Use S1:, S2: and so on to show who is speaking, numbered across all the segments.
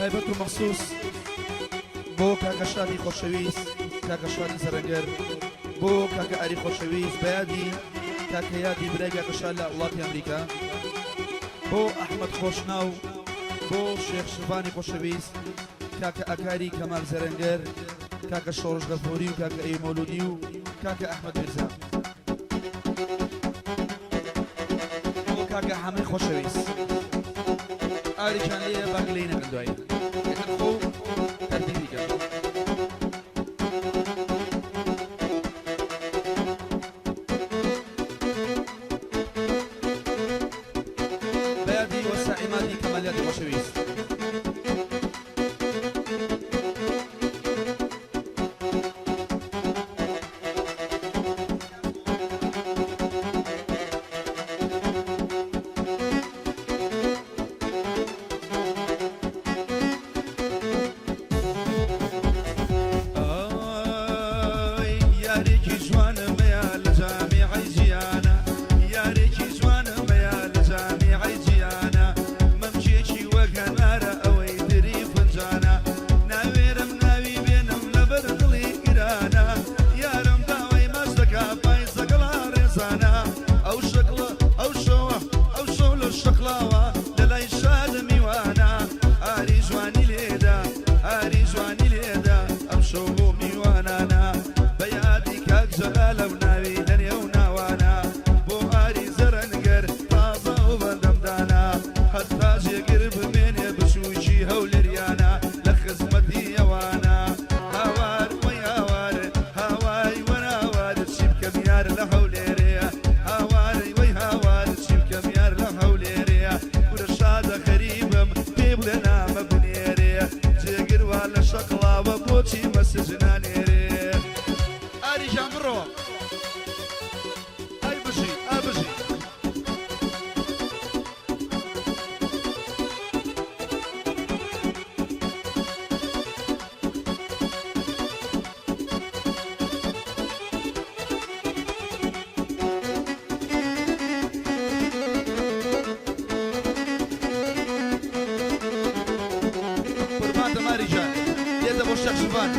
S1: تایبەت و مەخسوس بۆ کاکە شادی خۆشەویست، کاکە شادی زەرەنگەر، بۆ کاکە ئاری خۆشەویست، بەیادی کاکە یادی برای کاکە شاد لە وڵاتی ئەمریکا، بۆ ئەحمەد خۆشناو، بۆ شێخ شڤانی خۆشەویست، کاکە ئەکاری کەمال زەرەنگەر، کاکە شۆڕش غەفوری و کاکە ئەیوب مەولودی و کاکە ئەحمەد میرزا. بۆ کاکە حەمەی خۆشەویست. ئاریشان لێیە با گلەیی نەکەن دوایی. ئیتر خۆ و تەرتیبی کەن. بەیادی وەستا عیمادی کەمالیاتی خۆشەویست.
S2: ئای یارێکی جوانم هەیە لە جامیعەی جیهانە، یارێکی جوانم هەیە لە جامیعەی جیهانە، مەمکێکی وەک هەنارە ئەوەی تری فنجانە، ناوێرم ناوی بێنم لەبەر دڵی گرانە، یارم داوای ماچ دەکا پایزە گەڵا ڕێزانە، ئەو شەکڵە ئەو شەوە ئەو شەو لە شەقڵاوە لەلای شادە میوانە، ئاری جوانی لێدا ئاری جوانی لێدا ئەمشەو بۆ میوانانە، بە یادی کاک جەلالە و ناوی لە نێو ناوانە، بۆ ئاری زەرەنگەر تازە ئەو بەندەم دانا، هەتا جێگر بمێنێ بچووکی هەولێریانە لە خزمەتی ئەوانە. هاوار وەی هاوار هاوای وەراوار چی بکەم یار لە هەولێرێ، هاوار وەی هاوار چی بکەم یار لە هەولێرێ، کورە شادە غەریبم پێی بڵێ نامە بنێرێ، جێگر وا لە شەقڵاوە بۆچی مەسج نانێرێ.
S1: ئاری گیان بڕۆ ئای بژی ئا بژی. قوربانتم ئاری گیان لێتە بۆ شێخ شڤان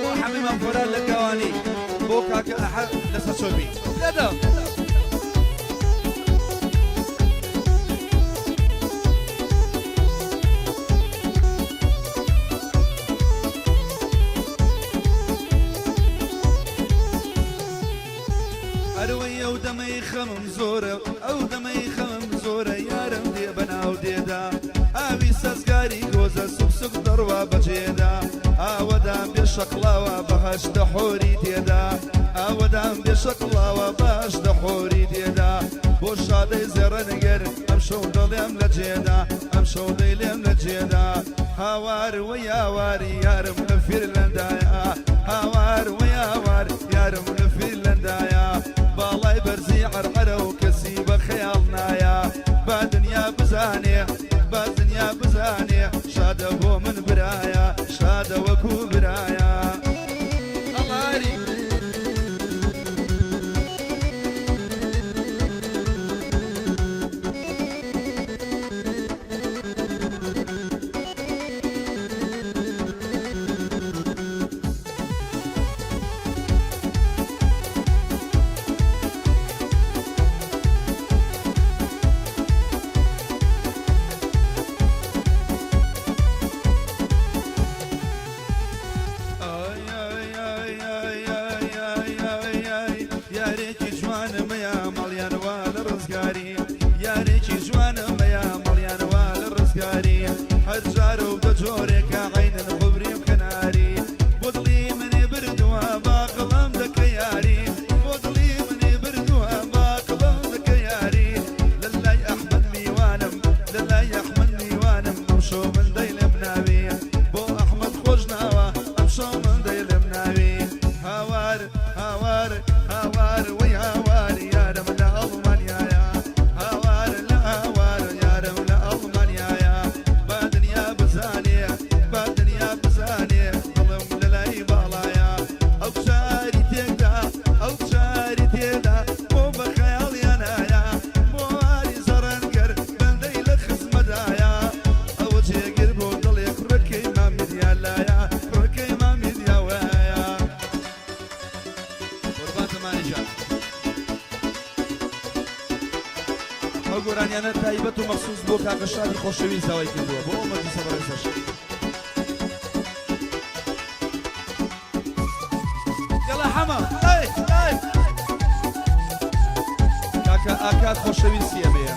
S1: بۆ حەمەی مام فۆران لە کاوانی بۆ کاکە ئەحە لە سەرچۆپی لێدە.
S2: ئەروەی ئەو دەمەی خەمم زۆرە ئەو دەمەی خەمم زۆرە یارم دێ بەناو دێدا ئاوی سەزگاری گۆزە سوک سوک دەڕوا بەجێدا ئاوەدان بێ شەقڵاوە بەهەشتە حۆری تێدا ئاوەدان بێ شەقڵاوە بەهەشتە حۆری تێدا بۆ شادەی زێڕەنگەر ئەمشەو دڵێم لە جێدا ئەمشەو دەیلێم لە جێدا هاوار وەی هاوار یارم لە فیرلەندایە هاوار وەی هاوار یارم لە فیرلەندایە باڵای بەرزی عەرعەرە و کەسی بە خەیاڵ نایە با دنیا بزانێ با دنیا بزانێ شادە بۆ من برایە شادە وەکوو برایە.
S1: ئەڵاری. ئەو گۆرانیانە تایبەت و مەخسوس بۆ کاکە شادی خۆشەویست داوای کردووە بۆ ئەو مەجلیسە بەڕێزەش. یەڵا حەمە ئەی ئەی کاکە ئاکات خۆشەویستی ئەمەیە.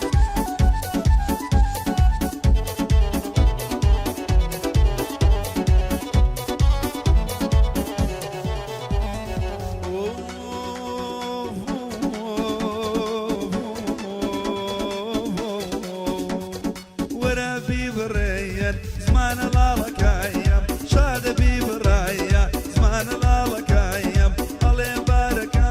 S2: وەرە بیبڕێیەن زمانە لاڵەکایم شادە بیبڕایە زمانە لاڵەکایم ئەڵێ بارەکە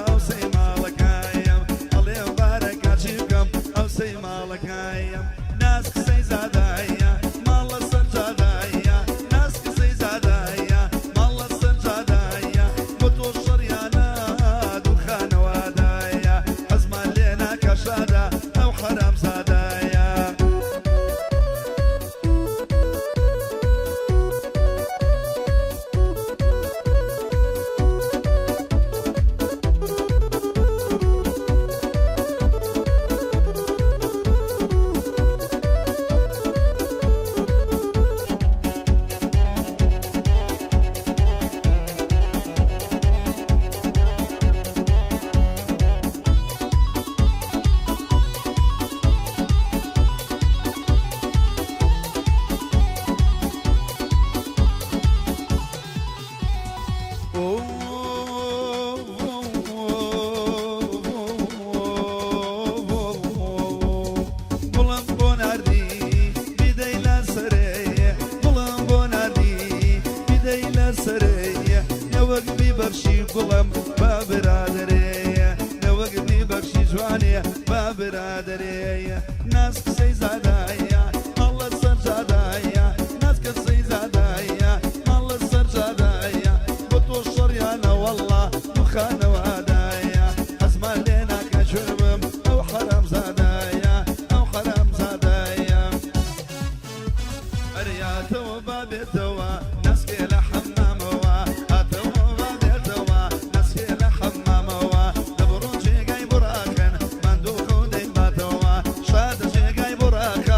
S2: ئەو سەی ماڵەکایم ئەڵێ بارەکە چی بکەم ئەو سەی ماڵەکایم ناز قسەی زادایە ماڵە سەر جادایە ناز قسەی زادایە ماڵە سەر جادایە بۆ تۆ شەڕیانە دووخانەوادایە حەزمان لێ ناکا شادە ئەو حەرام زادایە. گوڵم بۆ ناردی بیدەی لە سەرێ گوڵم بۆ ناردی بیدەی لە سەرێ نەوەک بیبەخشی گوڵم با برادەرێ نەوەک بیبەخشی جوانێ با برادەرێ ناز قسەی زادایە ماڵە سەر جادایە ناز قسەی زادایە ماڵە سەر جادایە بۆ تۆ شەڕیانە وەڵڵا دووخانەوادایە حەزمان لێ ناکا جوێبم ئەو حەرام زادایە ئەو حەرام زادایە ئەریاتەوە با بێتەوە ناسکێ لە حەمامەوە هاتەوە با بێتەوە ناسکێ لە حەمامەوە دەبڕۆ جێگای بڕاکەن ماندوو خەو دەیباتەوە شادە جێگای بڕاکە.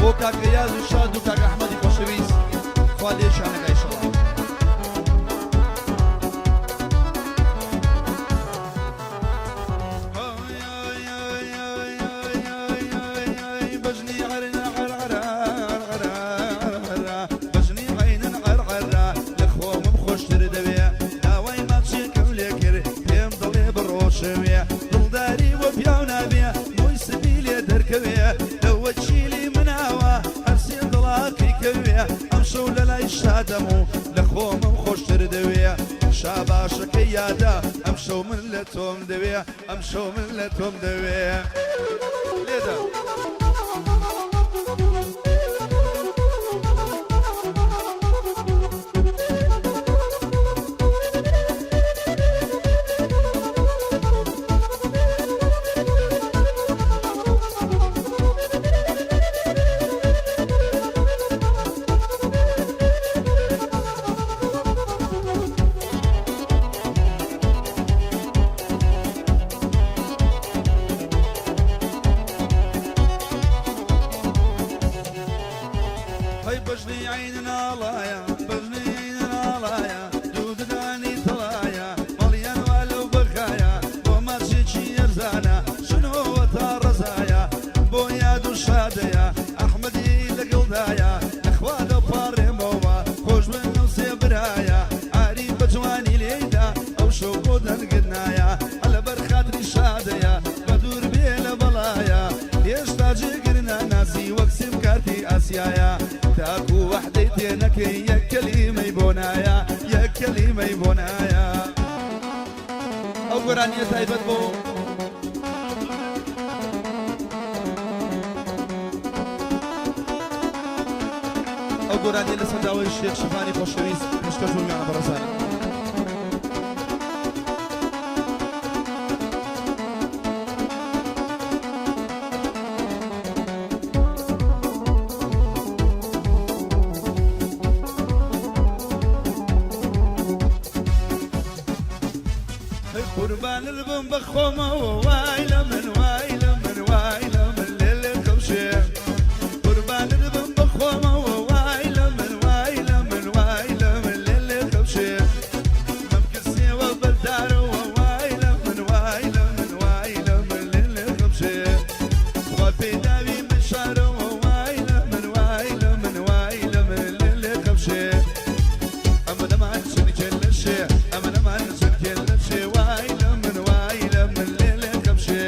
S1: بۆ کاکە یاز و شاد و کاکە ئەحمەدی خۆشەویست، خوا لێشیان نەکا ئیشەڵا.
S2: بەژنی عەینن عەرعەرە لە خۆمم خۆشتر دەوێ داوای ماچێکم لێ کرد پێم دەڵێ بڕۆ شەوێ دڵداری وە پیاو نابێ موی سپی لێ دەرکەوێ لەوە چیلی مناوە هەرسێ دڵاقی کەوێ ئەمشەو لە لای شادەم و لە خۆمم خۆشتر دەوێ شاباشەکەی یادە ئەمشەو من لە تۆم دەوێ ئەمشەو من لە تۆم دەوێ لێدە. هەی بەژنی عەین ناڵایە بەژنی عەین ناڵایە دوو ددانی تەڵایە مەڵیان وا لەو بەغایە بۆ ماچێکی ئەرزانە چنۆوە تا ڕەزایە بۆ یاد و شادەیە ئەحمەدی لەگەڵدایە لەخوا دەپاڕێمەوە خۆش بن لەو سێ برایە ئاری بە جوانی لێیدا ئەو شەو بۆ دەنگت نایە لەبەر خاتری شادەیە بە دوور بێ لە بەڵایە هێشتا جێگر ناناسی وەک سیم کارتی ئاسیایە تاکو وەحدەی تێ نەکەی یەک کەلیمەی بۆ نایە یەک کەلیمەی بۆ نایە.
S1: ئەو گۆرانیە تایبەت بۆ ئەو گۆرانیە لەسەر داوای شێخ شڤانی خۆشەویست پێشکەش بۆ میوانە بەڕێزانە.
S2: قوربانت بم بە خۆمەوە وای لە من وای لە من وای لە من لێ لێ خەوشێ قوربانت بم بە خۆمەوە وای لە من وای لە من وای لە من لێ لێ خەوشێ مەمکسێوە بەردارەوە وای لە من وای لە من وای لە من لێ لێ خەوشێ خوا پێداوی من شارەوە وای لە من وای لە من وای لە من لێ لێ خەوشێ ئەمە نەمان چنکێ لەشێ ئەمە نەمان چنکێ لەشێ وای لە من وای لە من لێ لێ خەوشێ.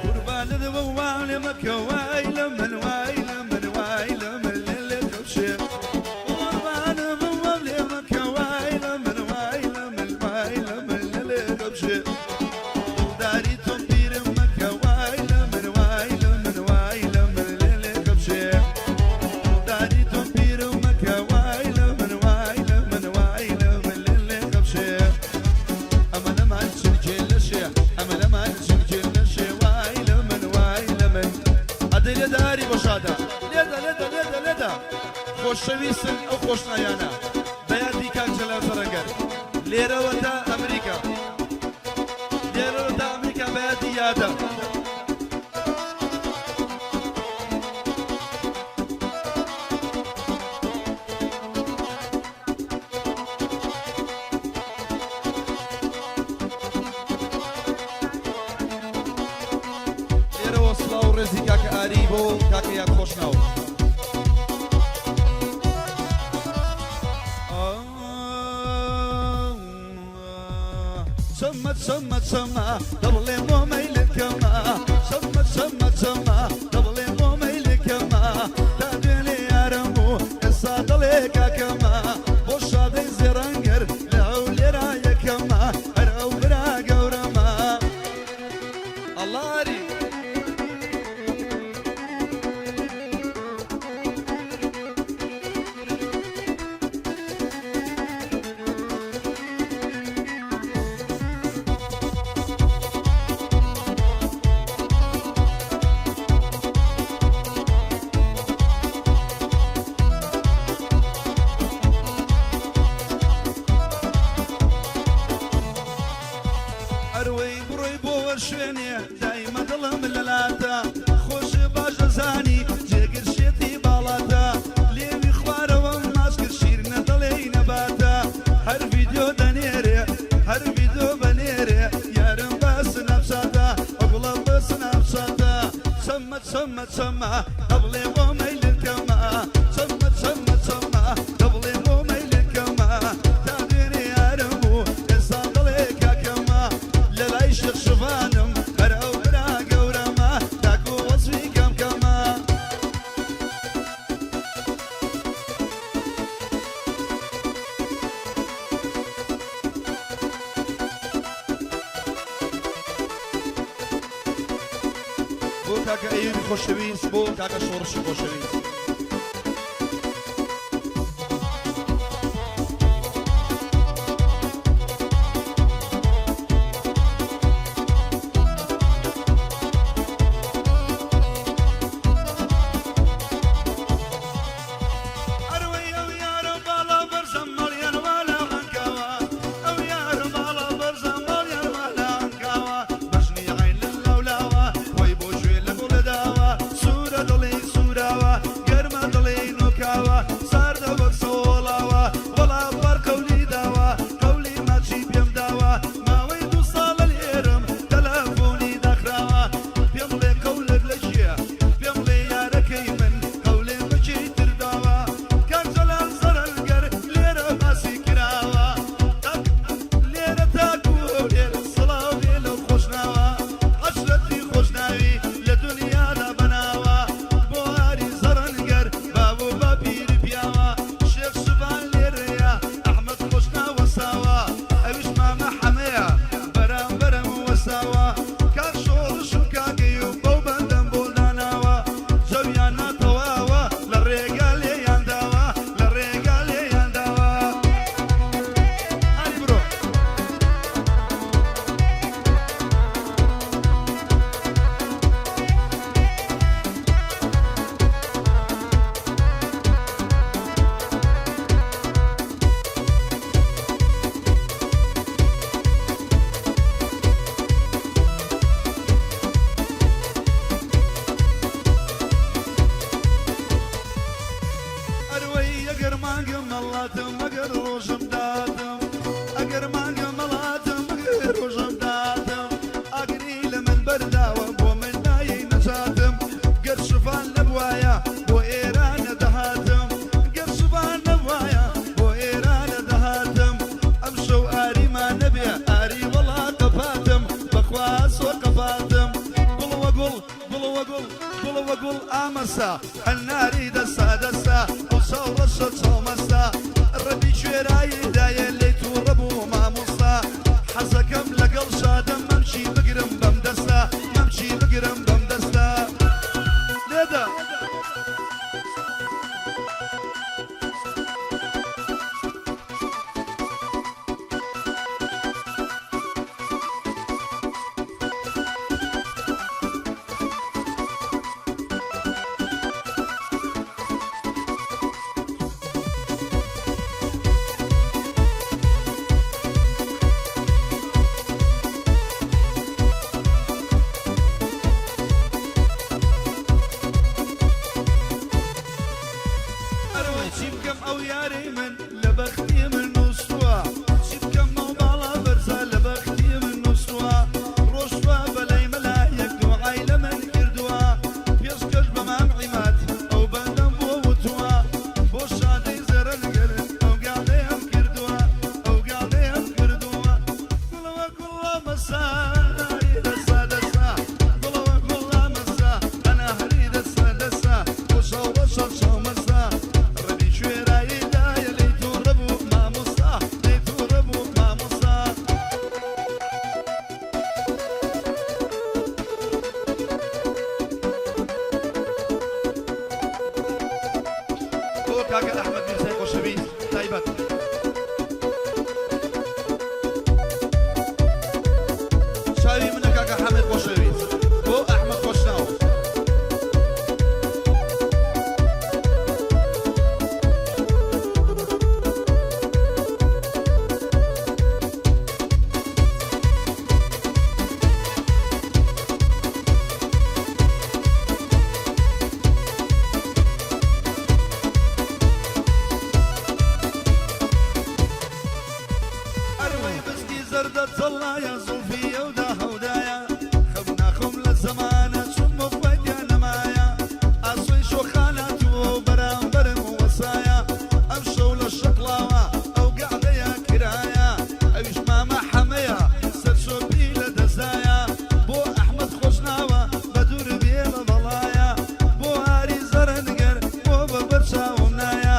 S2: قوربانت بم وام لێ مەکە وای لە من وای لە من وای لە من لێ لێ خەوشێ قوربانت بم وام لێ مەکە وای لە من وای لە من وای لە من لێ لێ خەوشێ دڵداری تۆم پیرم مەکە وای لە من وای لە من وای لە من لێ لێ خەوشێ دڵداری تۆم پیرم مەکە وای لە من وای لە من وای لە من لێ لێ خەوشێ ئەمە نەمان چنکێ لەشێ ئەمە نەمان چنکێ لەشێ وای لە من وای لە من
S1: ئەدەی لێدە ئاری بۆ شادە لێدە لێدە لێدە لێدە خۆشەویستن ئەو خۆشناویانە بە یادی کاک جەلال زەڕەنگەر لێرەوە تا ئەمریکا لێرەوە تا ئەمریکا بە یادی یادە. لێرەوە سڵاو و ڕێزی کاکە ئاری بۆ کاکە یاد خۆشناو.
S2: چەمە چەمە چەمە دەبڵێ بۆ مەیلەکەمە چەمە چەمە چەمە دەبڵێ بۆ مەیلەکەمە تا دوێنێ یارم بوو ئێستا دەڵێ کاکەمە بۆ شادەی زێڕەنگەر لە هەولێرا یەکەمە هەر ئەو برا گەورەمە.
S1: ئەڵا ئاری.
S2: ڤیدیۆ دەنێرێ هەر ڤیدیۆ بەنێرێ یارم بە سناپچاتە ئەگوڵە بە سناپچاتە چەمە چەمە چەمە دەبڵێ بۆ مەیلت کەمە چەمە چەمە چەمە دەبڵێ بۆ مەیلت کەمە تا دوێنێ یارم بوو ئێستا دەڵێ کاکەمە لە لای شێخ شڤانم هەر ئەو برا گەورەمە تاکو وەزفی کەم کەمە.
S1: بۆ کاکە ئەیوبی خۆشەویست بۆ کاکە شۆڕشی خۆشەویست.
S2: ئەروەی ئەو یارە باڵا بەرزە ماڵیان وا لە عەنکاوە ئەو یارە باڵا بەرزە ماڵیان وا لە عەنکاوە بەژنی عەین لە لاولاوە خۆی بۆ گوێ لە گوڵ داوە سوورە دڵی سووراوە گەرمە دڵی نۆکاوە ساردە وەک سەوڵاوە وەڵا پار قەولی داوە قەولی ماچی پێم داوە ماوەی دوو ساڵە لێرم تەلەفۆنی داخراوە پێم بڵێ قەولت لە کێ پێم بڵێ یارەکەی من قەولێ بە کێی تر داوە کاک جەلال زەرەنگەر لێرە باسی کراوە تاک لێرە تاکو هەولێر سڵاو بێ لەو خۆشناوە عەشرەتی خۆشناوی لە دونیادا بەناوە بۆ ئاری زەڕەنگەر باب و باپیری پیاوە شێخ شڤان لێرەیە ئەحمەد خۆشناو وەساوە ئەویش مامە حەمەیە بەرامبەرم وەساوە کاک شۆڕش و کاک ئەیوب بەو بەندەم بۆ داناوە جەویان ناتەواوە لە ڕێگا لێیان داوە لە ڕێگا لێیان داوە ئاری برۆ. ئەروەی ئەگەر مانگم مەڵاتم ئەگەر ڕۆژم داتم ئەگەر مانگم مەڵاتم ئەگەر ڕۆژم داتم ئاگری لە من بەرداوە بۆ من نایەی نەجاتم گەر شڤان نەبوایە بۆ ئێرە نەدەهاتم گەر شڤان نەبوایە بۆ ئێرە نەدەهاتم ئەمشەو ئاریمان نەبێ ئاری وەڵا قەپاتم بەخوا زۆر قەپاتم گوڵ وە گوڵ گوڵ وە گوڵ گوڵ وە گوڵ ئامەسا هەناری دەسا دەسا ئەو چاو ڕەشە چاو مەستا ڕەبی کوێرایی دایە لێی تووڕە بوو مامۆستا حەزەکەم لەگەڵ شادەم مەمکی بگرم بەم دەستا مەمکی بگرم بەم دەستا لێدە. زەردە چڵایە زوڵفی ئەودا هەودایە خەم ناخۆم لە زەمانە چوومە خوای تیا نەمایە ئاسۆی شۆخانە تووە و بەرامبەرم وەسایە ئەمشەو لە شەقڵاوە ئەو گەعدەیە کرایە ئەویش مامە حەمەیە سەرچۆپی لە دەستدایە بۆ ئەحمەد خۆشناوە بە دوور بێ لە بەڵایە بۆ ئاری زەرەنگەر بۆ بە بەر چاوم نایە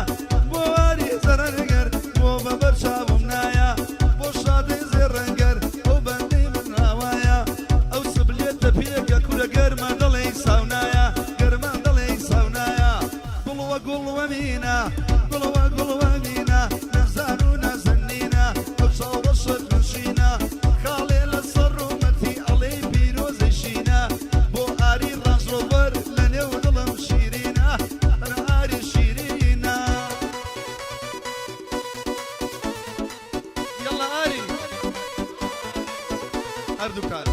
S2: بۆ ئاری زەرەنگەر بۆ بە بەر چاوم نایە بۆ شادەی زێڕەنگەر ئەو بەندەی من ئاوایە ئەو سبلێتە پێکە کورە گەرمە دەڵێی ساونایە گەرمە دەڵێی ساونایە گوڵوە گوڵوە مینە گوڵوە گوڵوە مینە نەزان و نازەنینە ئەو چاو ڕەشە خوێنشینە خاڵێ لەسەر ڕوومەتی ئەڵێی پیرۆزەی شینە بۆ ئاری ڕانج ڕۆڤەر لە نێو دڵم شیرینە ئەرە ئاری شیرینە.
S1: یەڵا ئاری هەردووکان.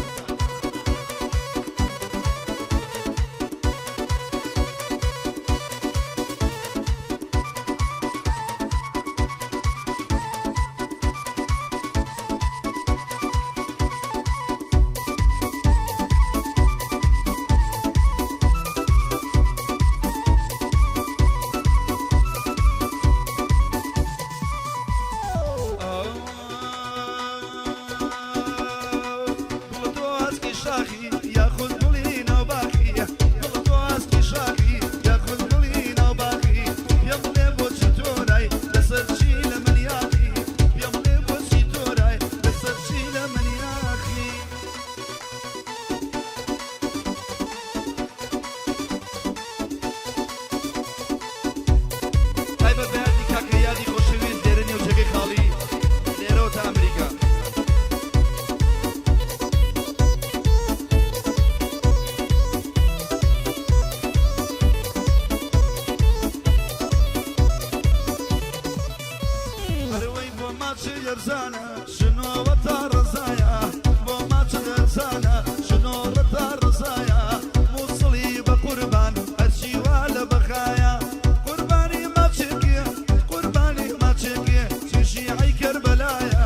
S2: گوڵ تۆ ئاسکی شاخی یاخود گوڵی ناوباخی گوڵ تۆ ئاسکی شاخی یاخود گوڵی ناوباخی پێم بڵێ بۆچی تۆرای لەسەر چی لە من یاخی پێم بڵێ بۆچی تۆرای لەسەر چی لە من یاخی.
S1: تایبەت بە یادی کاکە یادی خۆشەویست لێرە نێو جێگەی خاڵی لێرەوە تا ئەمریکا.
S2: ئەرەوەی بۆ ماچ یەرزانە شنۆوە تا ڕزایە بۆ ماچ دەرزانە شنۆڕە تا ڕزایە مووسڵی بە قوربان هەرچی وا لە بەخایە قوربانی ماچێکێ قوربانی ماچێکێ چی شیعەی کەربەلایە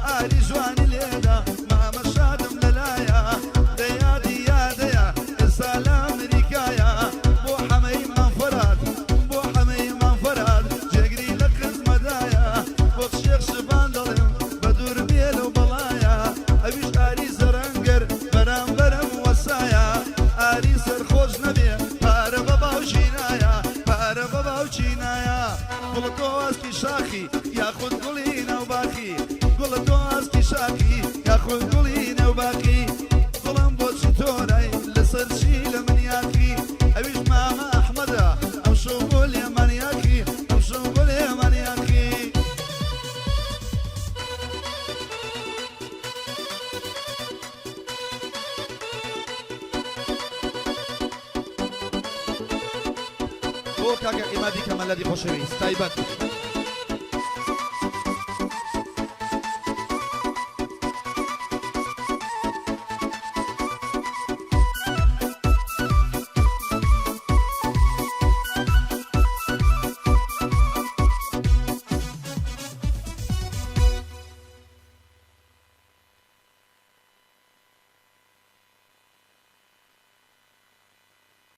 S2: ئاری جوانی لێدا مامە شادم لەلایە دەیا دیا دەیا ئێستا لە ئەمریکایە بۆ حەمەی مام فەرات بۆ حەمەی مام فەرات جێگری لە خزمەدایە وەک شێخ شبان دەڵێم بە دوور بێ لەو بەڵایە ئەویش ئاری زەرەنگەر بەرامبەرم وەسایە ئاری سەرخۆش نەبێ پارە بە باوکی نایە پارە بە باوکی نایە گوڵە تۆ ئاسکی شاخی یاخود گوڵی ناو باخی گوڵە تۆ ئاسکی شاخی یاخود گوڵی ناو باخی گوڵم بۆچی تۆرای لەسەر چی لە من یاخی ئەویش مامە ئەحمەدە ئەمشەو بۆ لێمان یاخی ئەمشەو بۆ لێمان یاخی.
S1: بۆ کاکە عیمادی کەمەلەدی خۆشەویست تایبەت.